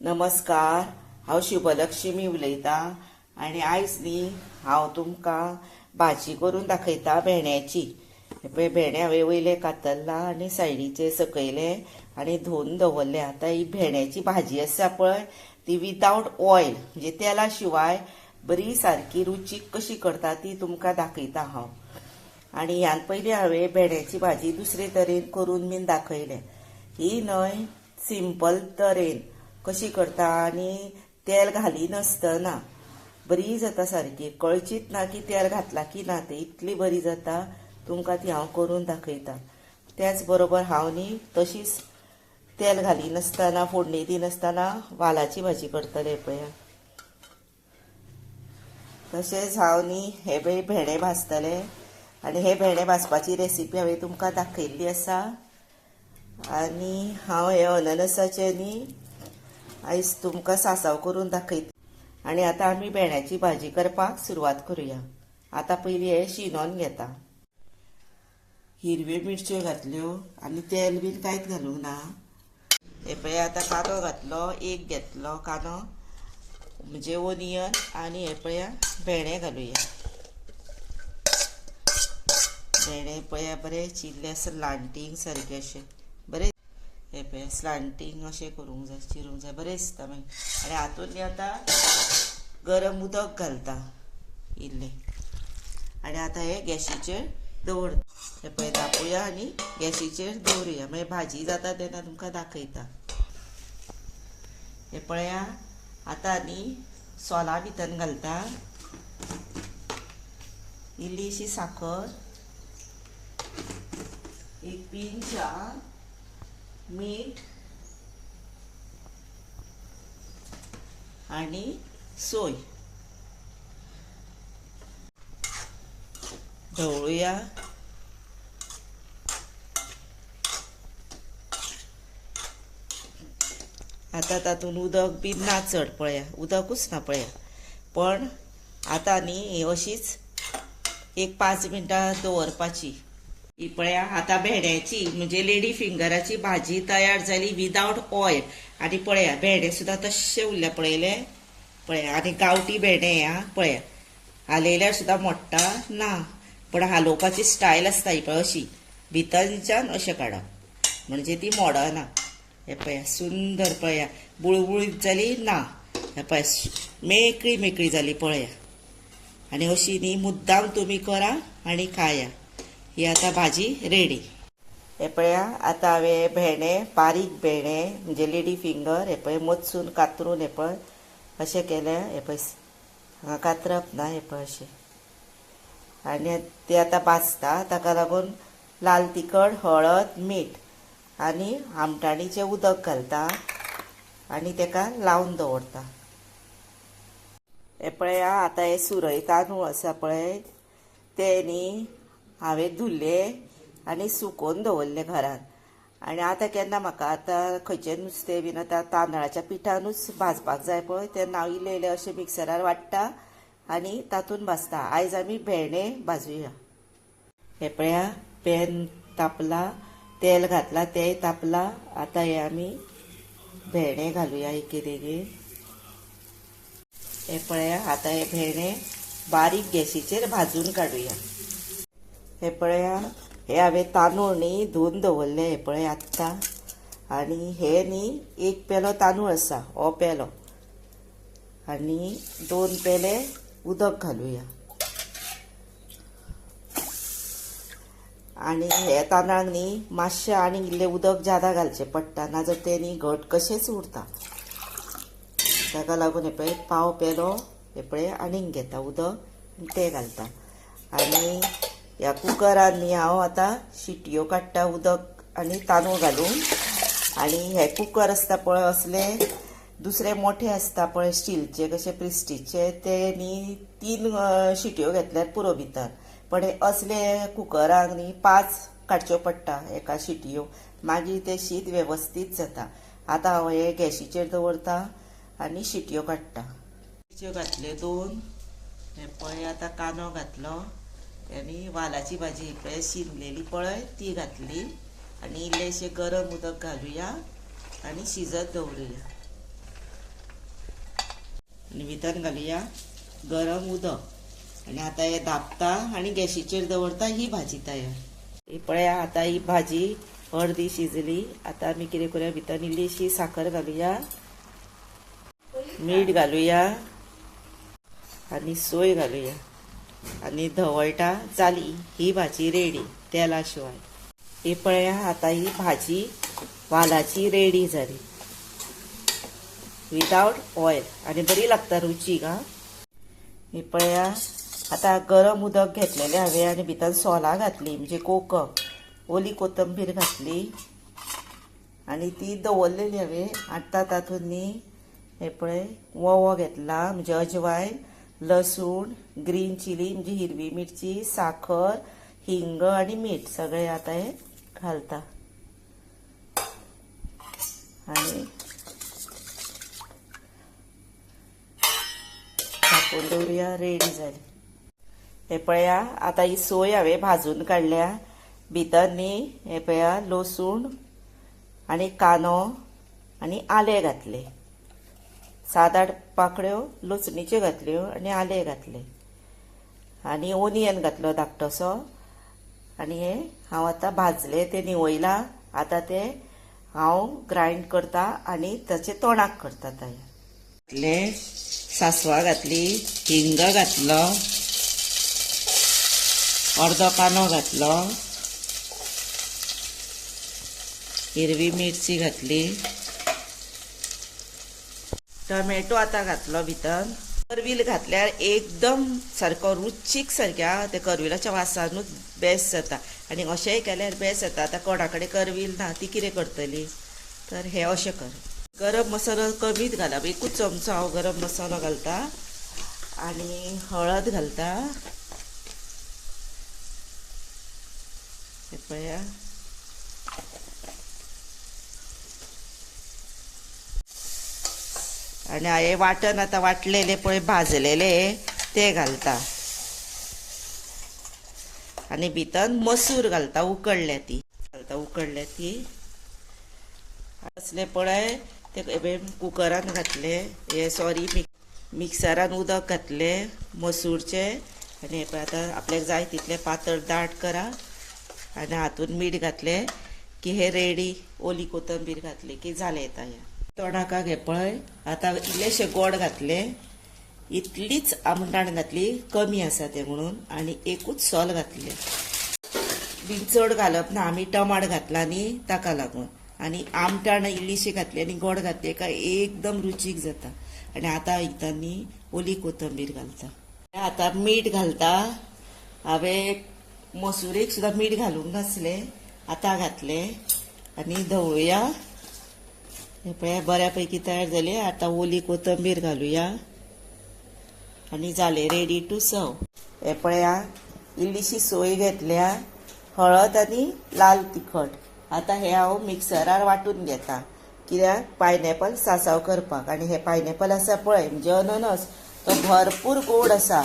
नमस्कार, हांव शुभलक्ष्मी उलयतां आनी आयज न्ही हांव तुमकां भाजी करून दाखयता भेंड्याची. पळय भेंडे हांवें वयले कातरला आनी सायडीचे सकयले आनी धुवन दवरले. आतां ही भेंड्याची भाजी आसा पळय ती विदावट ऑयल म्हणजे तेला शिवाय बरी सारकी रुचीक कशी करता ती तुमकां दाखयता हांव. आनी ह्यान पयलीं हांवें भेंड्याची भाजी दुसरे तरेन करून बीन दाखयले. ही न्हय सिंपल तरेन कशी करता आनी तेल घालिनासतना बरी जाता सारकी, कळचीच ना की तेल घातला की ना ते, इतली बरी जाता. तुमकां ती हांव करून दाखयता. त्याच बरोबर हांव न्ही तशीच तेल घालिनासतना फोडणी दिनासतना वालाची भाजी करतलें पळया. तशेंच हांव न्ही हे पळय भेंडे भाजतले आनी हे भेंडे भाजपाची रेसिपी हांवें तुमकां दाखयल्ली आसा. आनी हांव हे अननसाचे न्ही आयज तुमकां सासाव करून दाखयता. आनी आतां आमी भेंड्याची भाजी करपाक सुरवात करुया. आतां पयलीं हे शिनोन घेता. हिरव्यो मिरच्यो घातल्यो आनी तेल बीन कांयच घालूंक ना. हे पळय आतां कांदो घातलो, एक घेतलो कांदो म्हणजे ओनियन, आनी हे पळया भेंडे घालुया. भेंडे पळया बरे चिरले आसा स्लांटींग सारके अशे बरे. हे पळय स्लांटींग अशें करूंक जाय, चिरूंक जाय, बरें दिसता मागीर. आनी हातूंत न्ही आतां गरम उदक घालता इल्लें आनी आतां हे गॅशीचेर दवर. हे पळय धापुया आनी गॅशीचेर दवरुया, मागीर भाजी जाता तेन्ना तुमकां दाखयता. हे पळया आतां न्ही सोलां भितर घालता, इल्लीशी साखर, एक पिंच मीठ आनी सोय. ढवळुया. आतां तातूंत उदक बीन ना चड पळया, उदकूच ना पळया. पण आतां न्ही अशीच एक 5 मिनटां दवरपाची. ही पळया आतां भेंड्याची म्हणजे लेडी फिंगराची भाजी तयार जाली विदावट ऑयल. आनी पळया भेंडे सुद्दां तश्शे उरले पळयले पळया. आनी गांवठी भेंडे आं पळया, हालयल्यार सुद्दां मोडटा ना, पण हालोवपाची स्टायल आसता ही पळय अशी भितरच्यान अशें काडप म्हणजे ती मोडना. हे पळया सुंदर पळया बुळबुळीत जाली ना, हे पळय मेकळी मेकळी जाली पळया. आनी अशी न्ही मुद्दाम तुमी करा आनी खाया. ही आतां भाजी रेडी. हे पळया आतां हांवें भेंडे बारीक भेंडे म्हणजे लेडी फिंगर हे पळय मदसून कातरून हे पळय अशें केलें. हे पळय हांगा कातरप ना, हे पळय अशें. आनी ते आतां भाजता, ताका लागून लाल तिखट, हळद, मीठ आनी आमटाणीचें उदक घालता आनी ताका लावन दवरता. हे पळया आतां हे सुरय तांदूळ आसा पळय ते न्ही हांवें धुल्ले आनी सुकोवन दवरले घरान. आनी आतां केन्ना म्हाका आतां खंयचें नुस्तें बीन आतां तांदळाच्या पिठानूच भाजपाक जाय पळय तेन्ना हांव इल्लें इल्लें अशें मिक्सरार वाडटा आनी तातूंत भाजता. आयज आमी भेंडे भाजुया. हे पळया पॅन तापला, तेल घातला, तेय तापला. आतां हे आमी भेंडे घालुया एक एक. हे पळया आतां हे भेंडे बारीक गॅशीचेर भाजून काडुया. हे पळया हे हांवें तांदूळ न्ही धुवन दवरले हे पळय आत्तां. आनी हे न्ही एक पेलो तांदूळ आसा हो पेलो, आनी 2 पेले उदक घालुया. आनी हे तांदळांक न्ही मातशें आनी इल्लें उदक जादा घालचें पडटा, नाजाल्यार तें न्ही घट कशेंच उरता. ताका लागून हे पळय पाव पेलो हे पळय आनीक घेता उदक आनी तें घालता. आनी ह्या कुकरान न्ही हांव आतां शिटयो काडटा उदक आनी तांदूळ घालून. आनी हे कुकर आसता पळय असले दुसरे मोठे आसता पळय स्टिलचे कशे प्रिस्टीजचे, ते न्ही 3 शिटयो घेतल्यार पुरो भितर. पण हे असले कुकराक न्ही 5 काडच्यो पडटा एका शिटयो, मागीर तें शीत वेवस्थीत जाता. आतां हांव हे गॅशीचेर दवरता आनी शिटयो काडटा. मिरच्यो घातल्यो 2. हे पळय आतां कांदो घातलो आनी वालाची भाजी पळय शिनलेली पळय ती घातली. आनी इल्लेशें गरम उदक घालुया आनी शिजत दवरुया. आनी भितर घालुया गरम उदक आनी आतां हे धापता आनी गॅशीचेर दवरता. ही भाजी तयार. ही पळया आतां ही भाजी अर्दी शिजली. आतां आमी कितें करूया, भितर इल्लीशी साखर घालुया, मीठ घालुया आनी सोय घालुया आनी धवळटा. जाली ही भाजी रेडी तेला शिवाय. ही पळया आतां ही भाजी वालाची रेडी जाली विदाउट ऑयल आनी बरी लागता रुचीक. हा, ही पळया आतां गरम उदक घेतलेलें हांवें आनी भितर सोलां घातली, म्हणजे कोकम, ओली कोथंबीर घातली आनी ती दवरलेली हांवें. आतां तातूंत न्ही हे पळय वोवो घेतला, म्हणजे अजवायन, लसूण, ग्रीन चिली म्हणजे हिरवी मिरची, साखर, हिंग आनी मीठ सगळें आतां हें घालता आनी धापून दवरुया. रेडी जाली. हे पळया आतां ही सोय हांवें भाजून काडल्या. भितर न्ही हे पळया लसूण आनी कांदो आनी आलें घातले. 7-8 पाकळ्यो लसणीच्यो घातल्यो आनी आलें घातले आनी ओनियन घातलो धाकटोसो. आनी हे हांव आतां भाजले ते निवयला. आतां ते हांव ग्रायंड करता आनी ताचे तोणाक करता तयार. घातले सासवां घातली, हिंग घातलो, अर्दो कांदो घातलो, हिरवी मिरची घातली, टोमॅटो आतां घातलो भितर. करवील घातल्यार एकदम सारको रुचीक सारक्या ते करविलाच्या वासानूच बेस्ट जाता आनी अशेंय केल्यार बेस्ट जाता. आतां कोणा कडेन करवील ना ती कितें करतली, तर हें अशें कर. गरम मसालो कमीच घालप, एकूच चमचो हांव गरम मसालो घालता आनी हळद घालता. हे पळया आनी हांवें वांटण आतां वांटलेले पळय भाजलेले ते घालता आनी भितर मसूर घालता उकडल्या ती घालता उकडल्या ती. असले पळय ते कुकरान घातले, हे सॉरी मिक्सरान उदक घातले मसूरचे. आनी हे पळय आतां आपल्याक जाय तितले पातळ दाट करा आनी हातून मीठ घातले की हे रेडी. ओली कोथंबीर घातली की जालें तयार. तोणाकाक हे पळय आतां इल्लेशें गोड घातले, इतलीच आमटाण घातली, कमी आसा तें म्हणून, आनी एकूच सोल घातलें. बीन चड घालप ना, आमी टमाट घातला न्ही ताका लागून. आनी आमटाण इल्लीशी घातली आनी गोड घातली काय एकदम रुचीक जाता. आनी आतां वयता न्ही ओली कोथंबीर घालता. आतां मीठ घालता. हांवें मसुरेक सुद्दां मीठ घालूंक नासलें, आतां घातलें आनी धवळुया. हे पळय बऱ्या पैकी तयार जाले. आतां ओली कोथंबीर घालुया आनी जालें रेडी टू सर्व. हे पळया इल्लीशी सोय घेतल्या, हळद आनी लाल तिखट. आतां हे हांव मिक्सरार वांटून घेता, कित्याक पायनएपल सासाव करपाक. आनी हे पायनएपल आसा पळय म्हणजे अननस, तो भरपूर गोड आसा,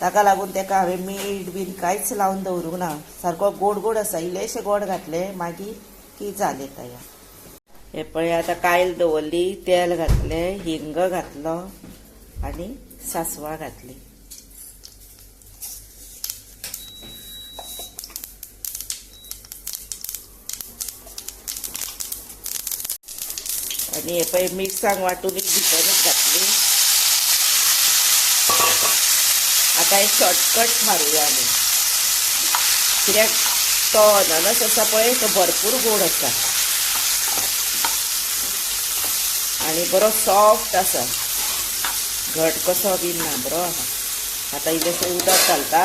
ताका लागून ताका हांवें मीठ बीन कांयच लावन दवरूंक ना. सारको गोड गोड आसा, इल्लेशें गोड घातलें मागीर की जालें तयार. हे पळय आतां कायल दवरली, तेल घातलें, हिंग घातलो आनी सासवां घातली. आनी हे पळय मिरसांग वांटून एक भितरूच घातली. आतां एक शॉर्टकट मारुया आमी, कित्याक तो अननस आसा पळय तो भरपूर गोड आसा आनी बरो सॉफ्ट आसा, घट कसो बीन ना, बरो आसा. आतां इल्लेशें उदक घालता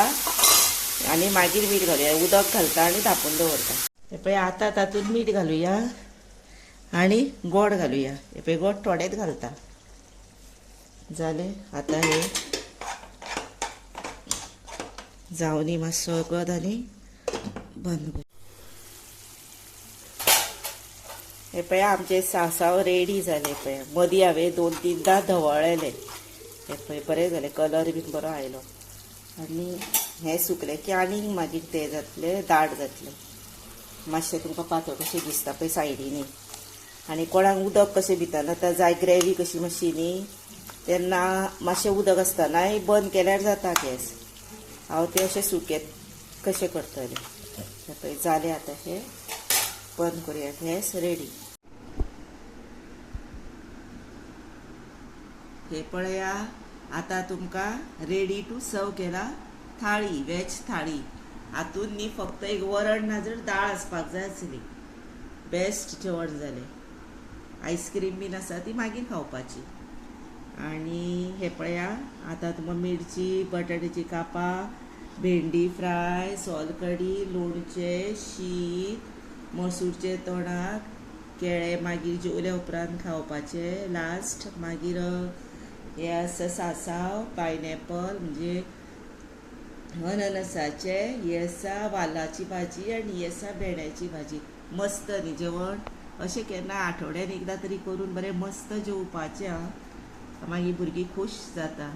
आनी मागीर मीठ घालुया. उदक घालता आनी धांपून दवरता. हे पळय आतां तातूंत मीठ घालुया आनी गोड घालुया. हे पळय गोड थोडेंच घालता. जालें आतां हे जावनी मातसो गद आनी बंद कर. हे पळय आमचे सासाव रेडी जाले. पळय मदीं हांवें 2-3दां धवळ्ळेले. हे पळय बरें जालें, कलर बीन बरो आयलो. आनी हें सुकलें की आनीक मागीर तें जातलें, दाट जातलें. मातशें तुमकां पातळ कशें दिसता पळय सायडीनी. आनी कोणाक उदक कशें भितर आतां जाय ग्रेवी कशी मातशी न्ही तेन्ना मातशें उदक आसतनाय बंद केल्यार जाता गॅस. हांव तें अशें सुकें कशें करतलें. पळय जालें आतां, हें बंद करुया गॅस. रेडी. हे पळया, आतां तुमकां रेडी टू सर्व केला थाळी, वेज थाळी. हातून न्ही फक्त एक वरण ना जर दाळ आसपाक जाय आसली. बेस्ट जेवण जालें. आयस्क्रीम बीन आसा ती मागीर खावपाची. आनी हे पळया, आतां तुमकां मिरची, बटाट्याची कापां, भेंडी फ्राय, सोलकडी, लोणचें, शीत, मसूरचें तोणाक, केळें मागीर जेवल्या उपरांत खावपाचें लास्ट. मागीर हें आसा सासाव, पायनएपल म्हणजे अननसाचें, ही आसा वालाची भाजी आनी ही आसा भेंड्याची भाजी. मस्त न्ही जेवण? अशें केन्ना आठवड्यान एकदां तरी करून बरें मस्त जेवपाचें. आं, मागीर भुरगीं खूश जाता.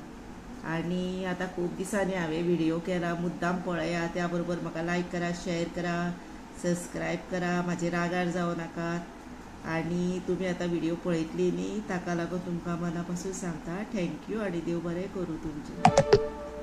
आनी आतां खूब दिसांनी हांवें व्हिडियो केला, मुद्दाम पळया. त्या बरोबर म्हाका लायक करा, शेअर करा, सबस्क्रायब करा. म्हाजे रागार जावं नाकात. आनी तुमी आतां व्हिडियो पळयतली न्ही, ताका लागून तुमकां मना पासून सांगता, thank you आनी देव बरें करूं तुमचें.